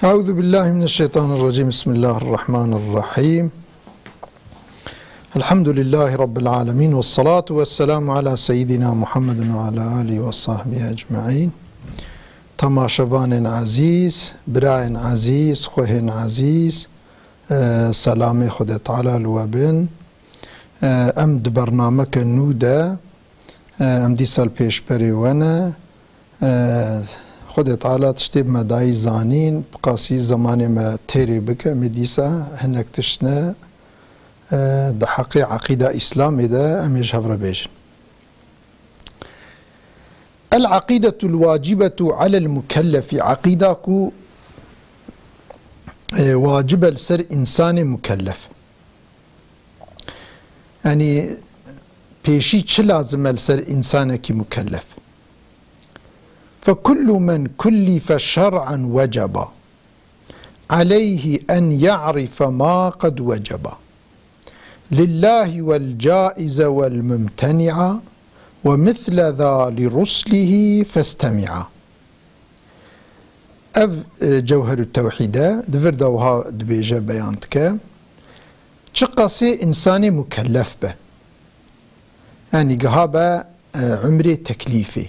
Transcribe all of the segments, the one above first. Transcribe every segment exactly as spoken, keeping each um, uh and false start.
أعوذ بالله من الشيطان الرجيم. بسم الله الرحمن الرحيم. الحمد لله رب العالمين، والصلاة والسلام على سيدنا محمد وعلى آله وصحبه أجمعين. Temaşevanên ezîz, birayên ezîz, xwehên ezîz, e, selamê Xwedê Teala li we bin. E, em di bernameke nû de, e, em dîsa li pêşberê we ne. E, Xwedê Teala tiştê bi me dayî zanîn, bi qasî zemanê me têrê bike, em ê dîsa hinek tişt ne, e, di heqê eqîda Îslamê de em ê ji hev re bêjin. El-eqîdetul wacibetu alel mukellefi, eqîda ku, e, wacib e li ser însanê mukellef. Yanî pêşî çi lazim e li ser însanekî mukellef? Fekullu men kullife şer'an weceba aleyhi en ya'rife ma qed weceba lillahi vel caize vel mumteni'a ve misle za li ruslihi festemi'a. Ev, e, Cewherut Tewhîd e, di vir de wiha dibêje, beyan dike. Çiqasê însanê mukellef be, yanî giha be, e, umrê teklîfê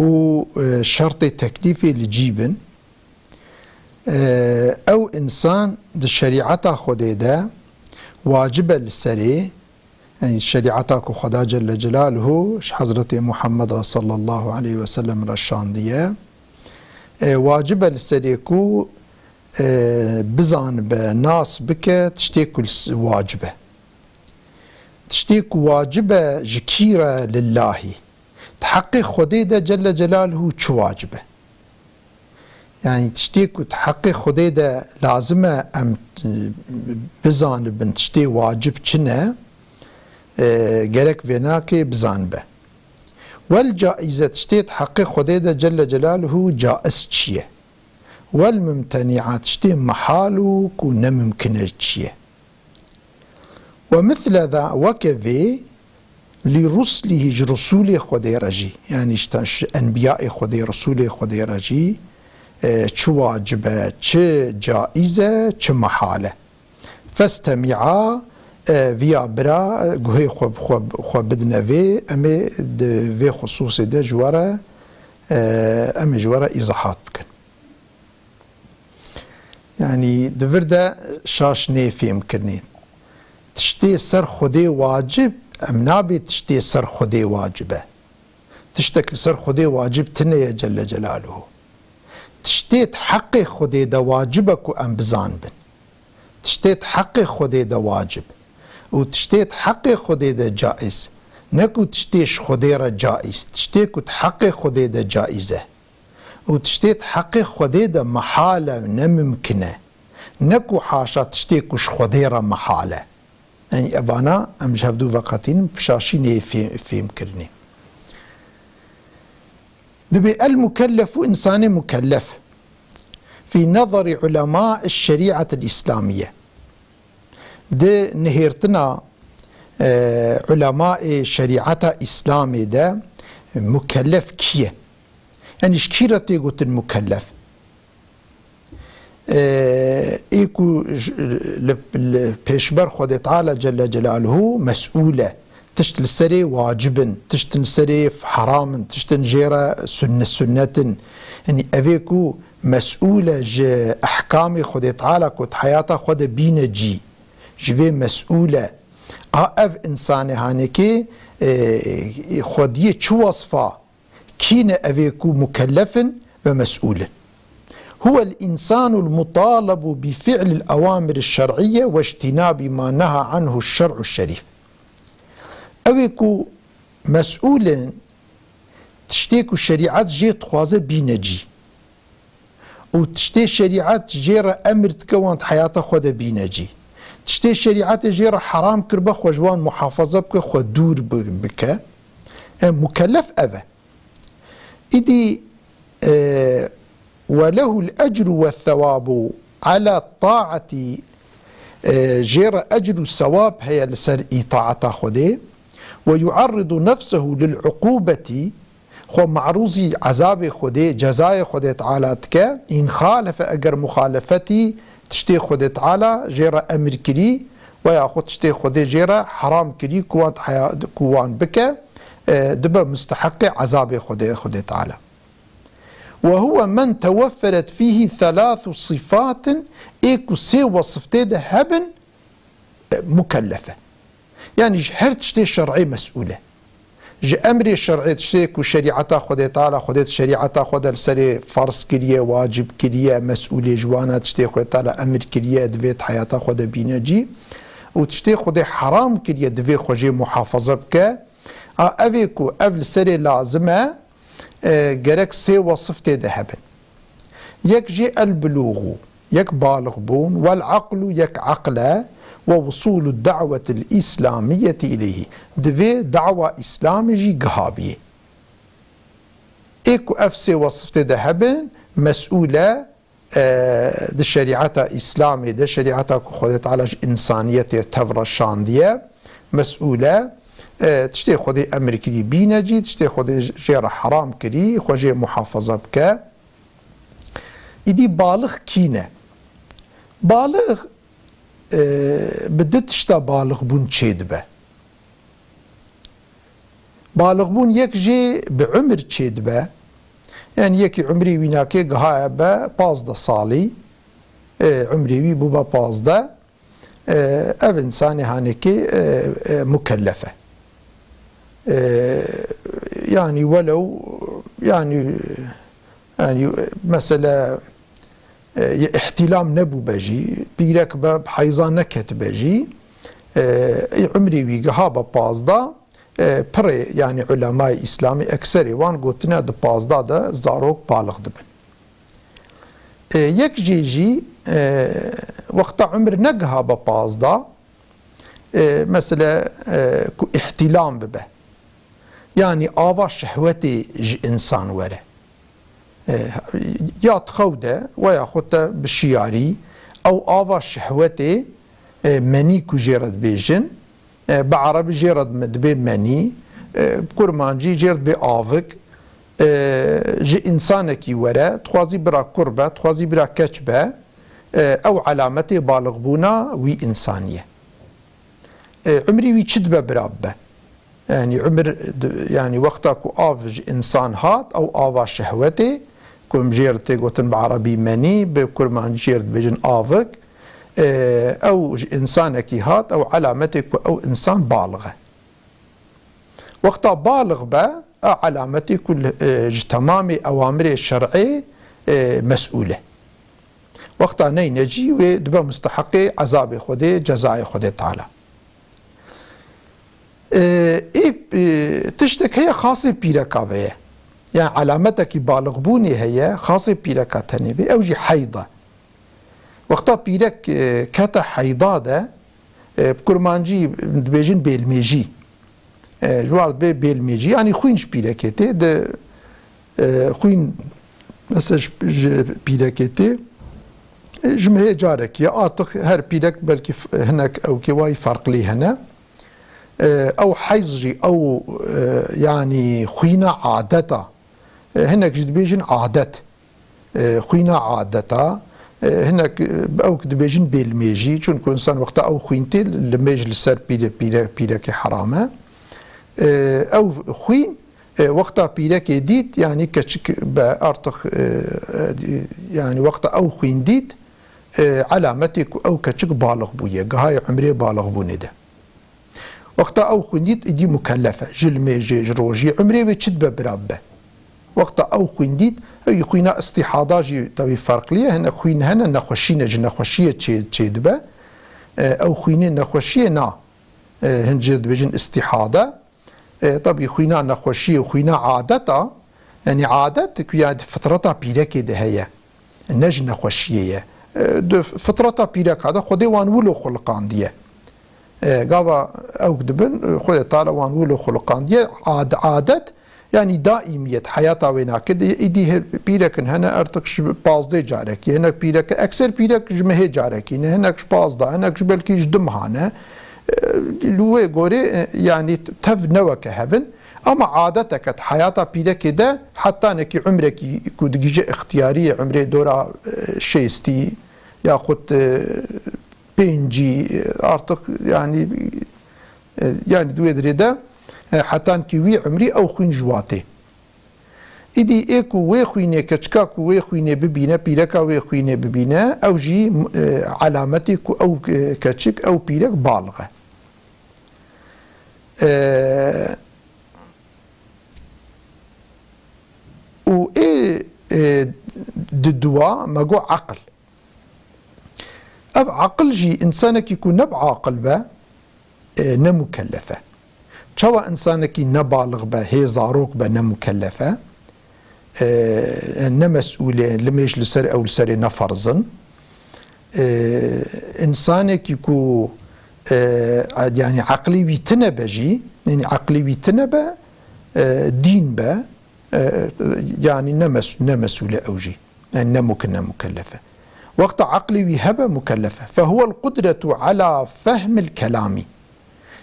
û, e, şertê teklîfê li cî bin, e, ew însan di şerîeta Xwedê de wacib e li serê, yanî şerîeta ku Xweda Celle Celaluhu ji Hezretê Muhammed re sallallahu aleyhi ve sellem re şandiye, e, wacib e li serê ku, e, bizanibe, nas bike tiştê ku li s-, wacib e. Tiştê ku wacib e ji kî re? Lillahî. Di heqê Xwedê de Celle Celaluhu çi wacib e? Yanî tiştê ku di heqê Xwedê de lazim e em, e, bizanibin tiştê wacib çi ne, e, gerek vênakê bizanibe. Wel caize, tiştê di heqê Xwedê de Celle Celaluhu caiz çi ye? Wel mumteni'a, tiştê mehal û ku ne mimkin e çi ye? Ve misle za, weke vê, li ruslihî, ji rusulê Xwedê re jî, yanî ji te-, ji enbiyayê Xwedê, rusulê Xwedê re jî, e, çi wacib e, çi caiz e, çi mehal e. Festemi'a, e, viya bira, e, guhê xwe, xwe, xwe bidine vê, em ê di vê xusûsê de ji we re, e, em ê ji we re îzahat bikin. Yanî di vir de şaş nê fêhmkirinê. Tiştê ser Xwedê wacib, em nabê tiştê ser Xwedê wacib e. Tiştek li ser Xwedê wacib tine ye Celle Celaluhu. Tiştê di heqê Xwedê de wacib e ku em bizanibin. Tiştê di heqê Xwedê de wacib û tiştê di heqê Xwedê de caiz. Ne ku tiştê ji Xwedê re caiz, tiştê ku di heqê Xwedê de caiz e. Û tiştê di heqê Xwedê de mehal e, ne mimkin e. Ne ku haşa tiştê ku ji Xwedê re mehal e. Yanî evana em ji hevdû veqetînin, bi şaşî neyê fê-, fêhmkirinê. Dibê el-mukellefu, însanê mukellef, fî nezerî ulemâ şerî'etil îslamiye. Di nihêrtina, e, ulemaê şerîeta Îslamê de mukellef kî ye? Yanî ji kî re tê gotin mukellef? E, ê ku ji, li, li pêşber Xwedê Teala Celle Celaluhu mesûl e. Tişt li serê wacib in, tiştin serê heram in, tiştin jê re sunne-, sunnet in. Yanî evê ku mesûl e ji ehkamê Xwedê Teala ku di heyata xwe de bîne cî, ji vê mesûl e. A ev însanê hanekê, e, xwediyê çi wesfa? Kî ne evê ku mukellef in ve mesûl in? Huwel însanul mutalebu bi fi'lil ewamiriş şer'iyye ve ijtinabi ma neha anhu şer'u şerîf. Ew ê ku mesûl in, tiştê ku şerîet jê dixwaze bîne cî. Û tiştê şerîet jê re emir dike wan di heyata xwe de bîne cî. Tiştê şerîetê jê re heram kiribe xwe ji wan muhafaza bike, xwe dûr bi-, bike. E, mukellef ev e. Îdî, e, "Ve lehul ecru ve sewabu ala taati", e, jê re ecr û sewab heye li ser îtaeta Xwedê. "Ve yuarridu nefsehu lil uqubeti", xwe me'rûzî ezabê Xwedê, cezayê Xwedê Teala dike, în xalefe, eger muxalefetî tiştê Xwedê Teala jê re emir kirî, we yaxud tiştê Xwedê jê re heram kirî ku wan heya-, ku wan bike, e, dibe musteheqê ezabê Xwedê, Xwedê Teala. Ve huve men tewafferet fîhî thelâthu sifatin, ê ku sê wesif tê de hebin, e, mukellef e. Yanî ji her tiştê şer'ê mes'ûl e. Ji emrê şer'ê, tiştê ku şerîeta Xwedê Teala, Xwedê di şerîeta xwe de li serê ferz kiriye, wacib kiriye, mes'ûl ê ji wan e, tiştê Xwedê Teala emir kiriye, divê di heyata xwe de bîne cî. Û tiştê Xwedê heram kiriye, divê xwe jê muhafaza bike. A, ev ê ku ev li serê lazim e, e, gerek sê wesif tê de hebin. Yek jî el-bulûxu, yek balixbûn, wel-eqlu, yek eql e, we wusûlu da'wetil îslamiyeti ileyhî. Divê dawa Îslamê jî gihabiyê. Ê ku ev sê wesif tê de hebin, mes'ûl e, e, di şerîeta Îslamê de, şerîeta ku Xwedê Teala ji însaniyetê tev re şandiye, mes'ûl e, e, tiştê Xwedê emir kirî bîne cî, tiştê Xwedê jê re heram kirî, xwe jê muhafaza bike. Îdî balix kî ne? Balix, e, bi du tişta balixbûn çêdibe. Balixbûn yek jê bi umir çêdibe. Yanî yekî umrê wî nake gihaye be pazdeh salî. E, umrê wî bûbe pazdeh. E, ev însanê hanekê, e, e, mukellef e. E, yanî welew, yanî, yanî, e, mesele, e, yê îhtîlam nebûbe jî, pîrek be, bi heyza neketibe jî, e, ê umrê wî giha be pazdeh, e, pirê, yanî ulemayê Îslamî ekserê wan gotine di pazdeh de zarok balix dibin. E, yek jê jî, e, wexta umr negiha be pazdeh, e, mesele, e, ku îhtîlam bibe. Yanî ava şehwetê ji însan were. E, ya di xew de, we yaxud te bi şiyarî, ew ava şehwetê, e, menî ku jê re dibêjin, e, bi erebî jê re dime-, dibê menî, e, bi kurmancî jê re dibê avik, e, ji însanekî were, dixwazî bira kur be, dixwazî bira keç be, e, ew elametê balixbûna wî însanî ye. E, umrî wî çi dibe bira bibe? Yanî umir di-, yanî wexta ku av ji însan hat, ew ava şehwetê, ku em jê re tê gotin bi erebî menî, bi kurmancî jê re dibêjin avik, e, ew ji însanekî hat, ew elametê ku ew însan balix e. Wexta balix be, ew elametê ku li, e, ji temamê ewamirê şer'ê, e, mes'ûl e. Wexta neyne cî wê dibe musteheqê ezabê Xwedê, cezayê Xwedê Teala. E, ê, e, tiştek heye xasê pîreka ve ye. Yani elametekî balixbûnê heye, xasê pîreka tenê bê, ew jî heyd e. Wexta pîrek, e, kete heyda de, e, bi kurmancî dibêjin bêlmêjî. E, ji war dibê bêlmêjî, yanî xwîn ji pîrekê tê, di, e, xwîn mesela ji, ji pîrekê tê, e, ji mehê carekî ye. Artık her pîrek belkî f-, hinek ewkê wayî ferqlî hene. E, ew heyz jî, ew, e, yanî xwîna adeta. E, hinek jî dibêjin adet. E, xwîna adeta, e, hinek, e, ew ki dibêjin bêlmêjî, çunku însan wexta ew xwîn tê, limêj li ser pîre-, pîre-, pîrekê heram e. E, ew xwîn, e, wexta pîrekê dît, yanî keçik be artık, e, e, yanî wexta ew xwîn dît, e, elametê ku ew keçik balix bûye, gihayê umrê balixbûnê de. Wexta ew xwîn dît, îdî mukellef e. Ji limêjê, ji rojiyê, umrê wê çi dibe bira bibe. Wexta ew xwîn dît, ew xwîna istîhada jî tevî ferqlî ye. Hinek xwîn hene, nexweşî ne, ji nexweşiyê çê, çê dibe. E, ew xwînê nexweşiyê na, e, hin jê dibêjin istîhade. E, tebî xwîna nexweşiyê û xwîna adeta, yanî adet ku ya di fitreta pîrekê de heye, ne ji nexweşiyê ye. E, di fitreta pîreka de Xwedê wan wilo xuliqandiye. E, gava ew dibin, e, Xwedê Teala wan wilo xuliqandiye. Ad-, adet, yanî daîmiyet, heyata wê nake. Di-, îdî her pîrekin hene, artık ji pazdeh carekî, hinek pîreke, ekser pîrek ji mehê carekî ne, hinek ji pazdeh, hinek ji belkî ji du meha ne. E, li wê gorê, e, yanî tev ne weke hevin. Ama adeteke di heyata pîrekê de, hetanekî umrekî ku digihîje ixtiyariyê, umrê dora, e, şêstî yaxud, e, pêncî, e, artık, yani, e, yani di wê dirê de, e, hetankî wî umrî ew xwîn ji wa tê. Îdî ê ku wê xwînê, keçika ku wê xwînê bibîne, pîreka wê xwînê bibîne, ew jî, e, alametê ku ew, e, keçik, ew pîrek balix e. E, û ê, e, di dua me got eqil. Ev eqil jî însanekî ku ne bi aqil be, e, ne mukellef e. Çawa însanekî ne balix be, hê zarok be, ne mukellef e? E, ne mesûl e, limêj li ser ew, li serê ne ferz in. E, însanekî ku, e, yani eqlê wî tine be jî, yani eqlê wî tine be, e, dîn be, e, yani ne mes-, ne mesûl e ew jî. Yani ne muk-, ne mukellef e. Wexta eqlê wî hebe mukellef e. Fehuwel qudretu ala fehmil kelamî.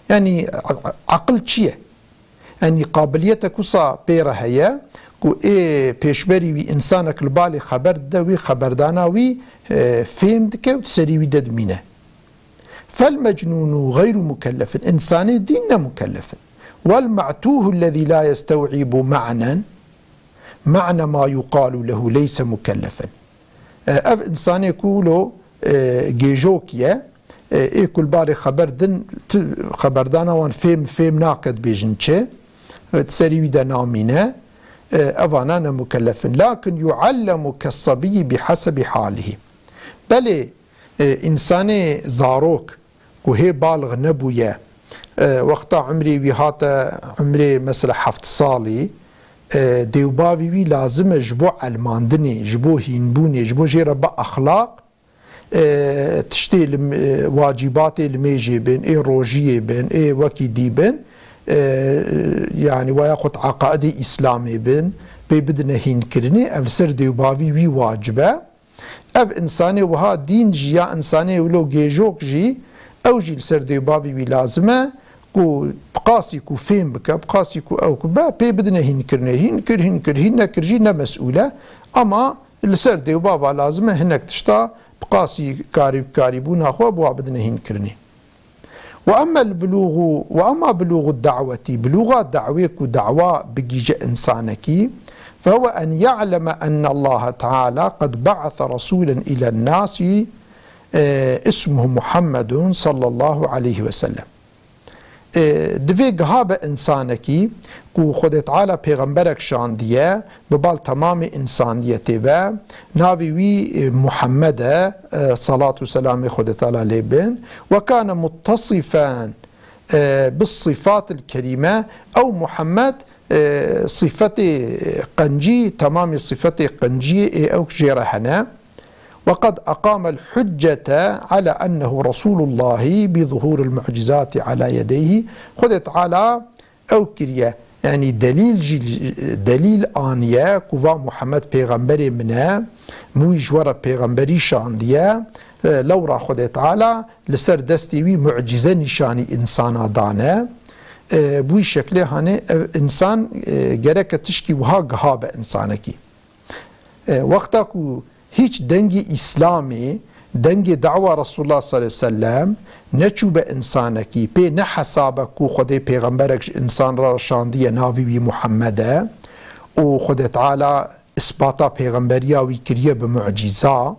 Yani e-, e-, eqil çi ye? Yani qabiliyete ku sa pê re heye, ku ê pêşberî wî însanek li balê xeber dide, wî xeberdana wî, e, fêm dike û di serî wî de dimîne. Fel mecnûnû xeyru mukellefin. Însanê dîn ne mukellef in. Wel me'tûhu lezî la yestew'îbu ma'nen, ma'ne ma yuqalu lehu leyse mukellefin. E, ev însanê ku lo, e, gêjok ye, e, ê ku li barê xeber din, ti-, xeberdana wan fêm, fêm nake dibêjin çi, e, di serî wî de namîne, e, evana ne mukellef in. Lakin yuallemu kessabiyyi bihasebî halihî. Belê, e, însanê zarok ku hê balix nebûye, e, wexta umrê wî hate umrê mesela heft salî, e, dê û bavî wî lazim e ji bo elmandinê, ji bo hînbûnê, ji bo jê re bi exlaq, e, tiştê li, e, wacîbatê limêjê bin, ê rojiyê bin, ê wekî dî bin, e, yani waya xwe eqaidê Îslamê bin, pê bidine hînkirinê, ev li ser dê û bavî wî wacib e. Ev însanê wiha dîn jî ya însanê wilo gêjok jî, ew jî li ser dê û bavî wî lazim e ku bi qasî ku fêm bike, bi qasî ku ew ku be, pê bidine hînkirinê. Hîn kir, hîn kir, hîn nekir jî ne mesûl e. Ama li ser dê û bava lazim e hinek tişta bi qasî karî, karîbûna xwe bi wa bidine hînkirinê. Ve emmel bulûgu, ve emma bulûgu da'wetî, bulûga da'wê ku da'wa bigîje însanekî, fehuve en ya'leme ennallaha teala qed ba'ese rasûlen ilen nasi, e, ismuhu Muhammedun sallallahu aleyhi ve sellem. E, divê giha be însanekî ku Xwedê Teala pêxemberek şandiye, bi bal temamê însaniyetê be, navê wî, e, Muhammed e, e, salat û selamê Xwedê Teala lê bin, ve kane muttesifen, e, bis sifatil kerîme, ew Muhammed, e, sifetê qencî, temamê sifetê qenciyê ê ew jê re hene. Ve qed eqamel huccete ala ennehu Resulullahi bi zuhuril mu'cizati ala yedeyhi. Xwedê Teala ew kiriye. Yani delîl jî, delîl aniye ku va Muhammed pêxemberê min e, min wî ji we re pêxemberî şandiye, e, lewra Xwedê Teala li ser destê wî mucîze nîşanî însana dane. E, bi wî şeklê hanê ev însan, e, gereke tişkî wiha giha be însanekî. E, wexta ku hîç dengê Îslamê, dengê dawa Resulullah sallallahu aleyhi ve sellem neçûbe însanekî, pê nehesabe ku Xwedê pêxemberek ji însan re şandiye, navê wî Muhammed e û Xwedê Teala îspata pêxemberiya wî kiriye bi mucîza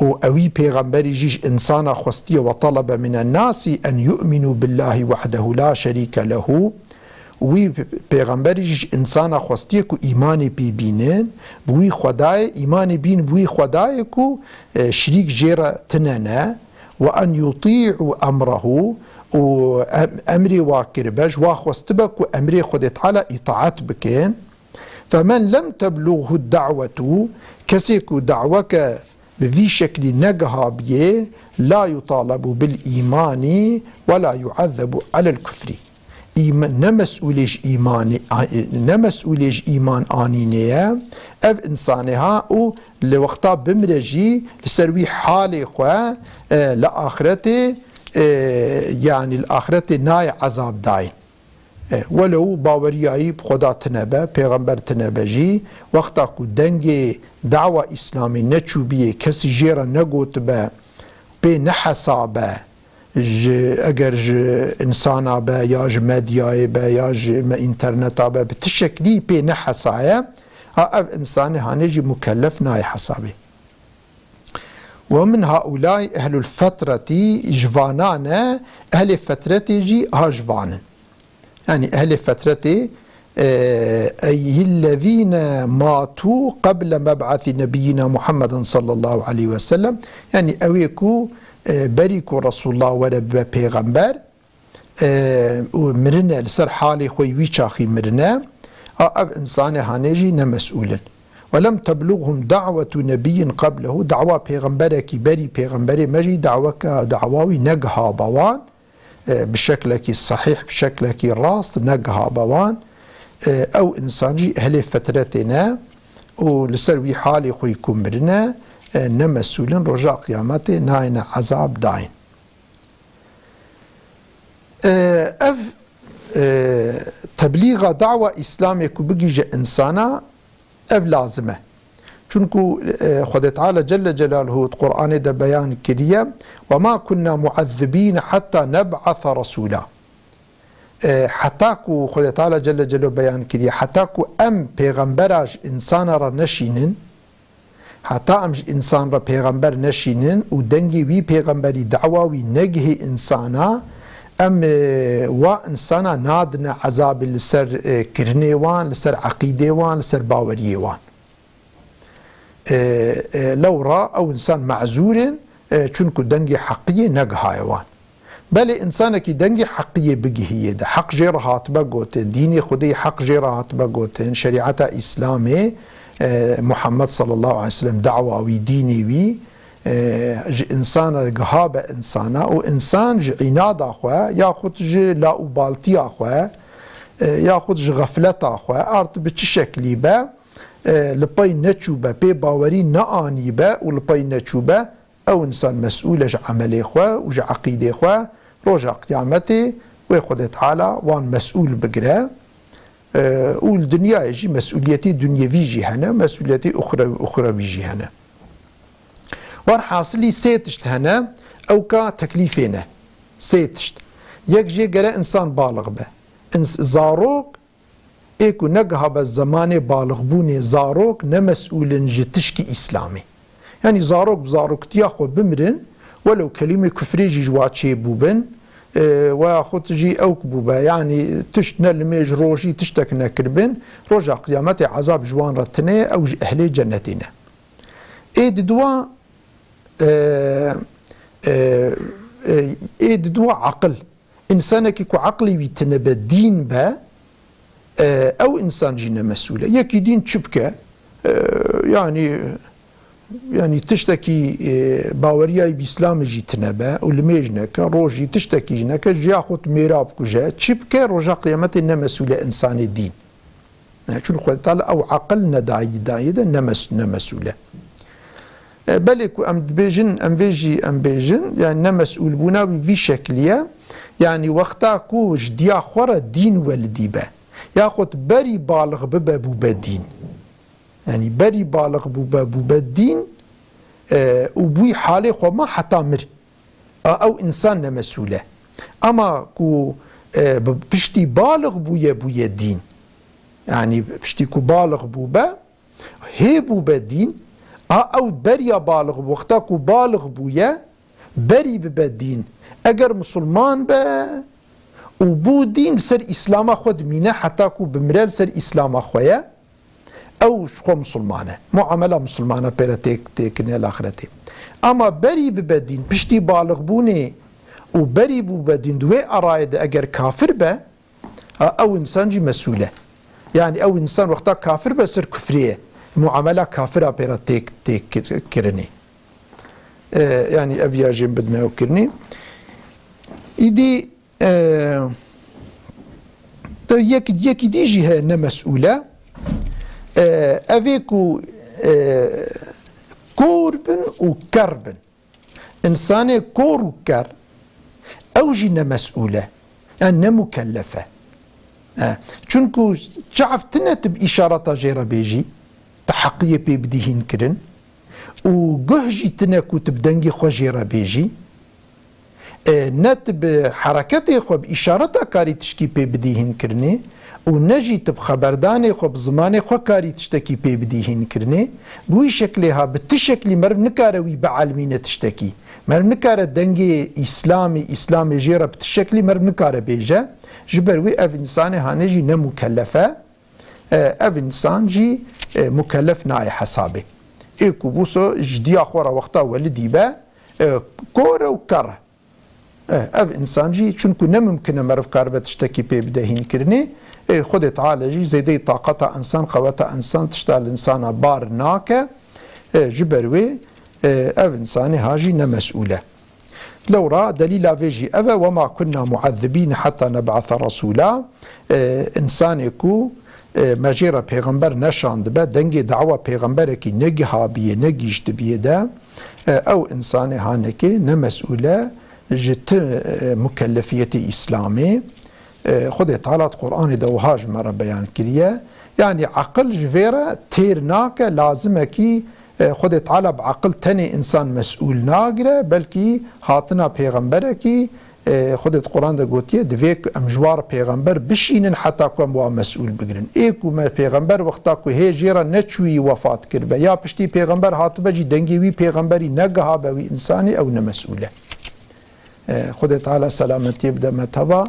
û ewî pêxemberî jî ji însana xwestiye, ve talebe minen nasi en yu'minu billahi wahdehu la şerîke lehu. Wî pêxemberî jî ji însana xwestiye ku îmanê pê bînin, bi wî Xwedayê, îmanê bîn bi wî Xwedayê ku, e, şirîk jê re tine ne, ve en yutî'u emrehu, û em-, emrê wa kiribe, ji wa xwestibe ku emrê Xwedê Teala îtaet bikin. Femen lem teblughu da'wetu, kesê ku daweke bi vî şeklî negihabiyê, la yutalebu bil îmanî ve la yu'ezzebu alel kufrî. Îm-, ne mesûlê ji îmanê, a-, ne mesûlê ji îman anînê ye. Ev însanê ha û li wexta bimre jî li ser wî halê xwe, e, li axretê, e, yanî li axretê nayê ezab dayîn. E, welew baweriyayî bi Xweda tine be, pêxember tine be jî, wexta ku dengê dawa Îslamê neçûbiyê, kesî jê re negotibe, pê nehesabe, ji, eger ji însana be, ya ji medyayê be, ya ji me înterneta be, bi ti şeklî pê nehesaye, ha ev însanê hanê jî mukellef nayê hesabê. Ve min haulâi ehlul fetretî, ji vanan e, ehlê fetretê jî ha ji van in. Yanî ehlê fetretê, e, eyyillezîne matû qeble meb'asî nebiyyina Muhammeden sallallahu aleyhi ve sellem. Yanî ew ê ku, e, berî ku Resulullah were bibe pêxember, e, û mirine, li ser halê xwe yî wî çaxî mirine, a ev însanê hanê jî ne mesûl in. Ve lem teblughum da'wetu nebiyyin qeblehu, dawa pêxemberekî berî pêxemberê me jî daweka, dawa wî negiha be wan, e, bi şeklekî sehîh, bi şeklekî rast negiha be wan. E, ew însan jî ehlê fetretê ne û li ser wî halê xwe yî ku mirine, e, ne mesûl in, roja qiyametê nayêne ezab dayîn. E, ev, e, teblîxa dawa Îslamê ku bigihîje însana, ev lazim e. Çunku, e, Xwedê Teala Celle Celaluhu di Qur'anê de beyan kiriye, "Ve ma kunna muezzibîne hetta neb'asa resûla." E, heta ku Xwedê Teala Celle Celaluhu beyan kiriye, heta ku em pêxembera ji însana re neşînin, Heta em ji însan re pêxember neşînin û dengê wî pêxemberî, dawa wî negihê însana, em, e, wa însana nadine ezabê li ser, e, kirinê wan, li ser eqîdê wan, li ser baweriyê wan. E, e, lewra ew însan mezûr in, e, çunku dengê heqiyê negihaye wan. Belê, însanekî dengê heqiyê bigihiyê de, heq jê re hatibe gotin, dînê Xwedê heq jê re hatibe gotin, şerîeta Îslamê, e, Muhammed sallallahu aleyhi ve sellem, dawa wî, dînê wî, e, ji însana giha be însana û însan ji înada xwe, yaxud ji laûbaltiya xwe, e, yaxud ji xefleta xwe, art bi çi şeklî be, e, li pey neçûbe, pê bawerî neanîbe û li pey neçûbe, Ew însan mesûl e ji emelê xwe û ji eqîdê xwe, roja qiyametê wê Xwedê Teala wan mesûl bigire. E, û li dinyayê jî mesûliyetê dunyevî jî hene, mesûliyetê uxre-, uxrewî jî hene. Werhasilî sê tişt hene, ew ka teklîfê ne. Sê tişt. Yek jê gere însan balix be. Îns-, zarok Ê ku negiha be zemanê balixbûnê, zarok ne mesûl in ji tişkî Îslamê. Yanî zarok bi zaroktiya xwe bimirin, welew kelîmê kufrê jî ji wa çêbûbin, e, weya xwe tu jî ewk bûbe, yanî tişt ne limêj rojî tiştek nekiribin, roja qiyametê ezab ji wan re tine ye, ew ji ehlê cenetê ne. Ê diduwa, e, e, e, ê diduwa aqil. Însanekî ku eqlê wî tine be, dîn be, e, ew însan jî ne mesûl e. Yekî dîn çi bike? E, yanî, yanî tiştekî, e, baweriya wî bi Îslamê jî tine be û limêj neke, rojî tiştekî jî neke, ji ya xwe mêra bikuje, çi bike, roja qiyametê ne mesûl e însanê dîn. E, çunku Xwedê Teala ew eqil nedayî, dayî de ne mes-, ne mesûl e. E, belê ku em dibêjin, em vê jî, em bêjin, yanî ne mesûlbûna wî vî şeklî ye. Yanî wexta ku ji diya xwe re dîn welidî be, yaxud berî balix bibe bûbe dîn. Yanî berî balix bûbe, bûbe dîn, e, û bûyî halê xwe ma heta mir. A, ew însan ne mesûl e. Ema ku, e, bi piştî balix bûye, bûye dîn. Yanî piştî ku balix bûbe, hê bûbe dîn, a ew beriya balix, wexta ku balix bûye, berî bibe dîn. Eger misilman be û bû dîn, li ser Îslama xwe dimîne, heta ku bimire li ser Îslama xwe ye, Ew ji xwe misilman e. Muamela misilmana pê re tê, tê kirinê li axretê. Ama berî bibe dîn, piştî balixbûnê û berî bûbe dîn di wê erayê de eger kafir be, ha, ew însan jî mesûl e. Yanî ew însan wexta kafir be ser kufrê ye. Muamela kafira pê re tê, tê kir-, kirinê. E, yanî ev ya jê bidine ew kirinê. Îdî E, te yek, yekî dî jî heye ne mesûl e. E, ev ê ku, e, kor bin û ker bin. Însanê kor û ker, ew jî ne mesûl e. Yani ne mukellef e. E, çunku çav tine tu bi îşareta jê re bêjî, tu heqiyê pê bidî hîn kirin û guh jî tine ku tu bi dengê xwe jê re bêjî. E, ne tu bi hereketê xwe, bi îşareta karî tişkî pê bidî hîn kirinê û ne jî tu bi xeberdanê xwe, bi zimanê xwe karî tiştekî pê bidî hîn kirinê. Bi wî şeklê ha, bi ti şeklî meriv nikare wî bielmîne tiştekî. Meriv nikare dengê Îslamî, Îslamê jê re bi ti şeklî meriv nikare bêje. Ji ber wê ev însanê hanê jî ne mukellef e. E, ev însan jî, e, mukellef nayê hesabê. Ê ku bûso ji diya xwe re wexta welidî be, e, kor e û ker e. E, ev însan jî, çunku ne mimkin e meriv karibe tiştekî pê bide hînkirinê, e, Xwedê Teala jî zêdeyî taqeta însan, qeweta însan, tişta li însana bar nake. E, ji ber wê, e, ev însanê ha jî ne mesûl e. Lewra delîla vê jî ev e, "Wema kunna muezzibîne heta neb'ase resûla." E, însanê ku, e, me jê re pêxember neşandibe, dengê dawa pêxemberekî negihabiye, negihîştibiye de, e, ew însanê hanekê ne mesûl e ji ti, e, mukellefiyetê Îslamê. E, Xwedê Teala di Qur'anê de wiha ji me re beyan kiriye. Yanî eqil ji vê re têr nake, lazim e kî, e, Xwedê Teala bi eqil tenê însan mesûl nagire, belkî hatina pêxemberekî, e, Xwedê di Qur'an de gotiye, divê ku em ji war pêxember bişînin heta ku em wa mesûl bigirin. Ê ku me pêxember wexta ku hê jê re neçûyî wefat kiribe, ya piştî pêxember hatibe jî dengê wî pêxemberî negihabe wî însanî, ew ne mesûl e. E, Xwedê Teala selametiyê bide me teva.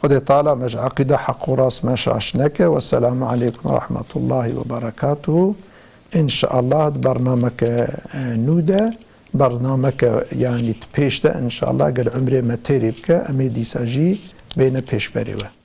Xwedê Teala me ji eqîde heq û rast me şaş neke. Wesselamu aleykum ve rahmetullahi ve berekatuhu. Înşallah di bernameke, e, nû de, bernameke, yanî di pêş de, înşallah gel umrê me têrê bike, em ê dîsa jî bêne pêşberê we.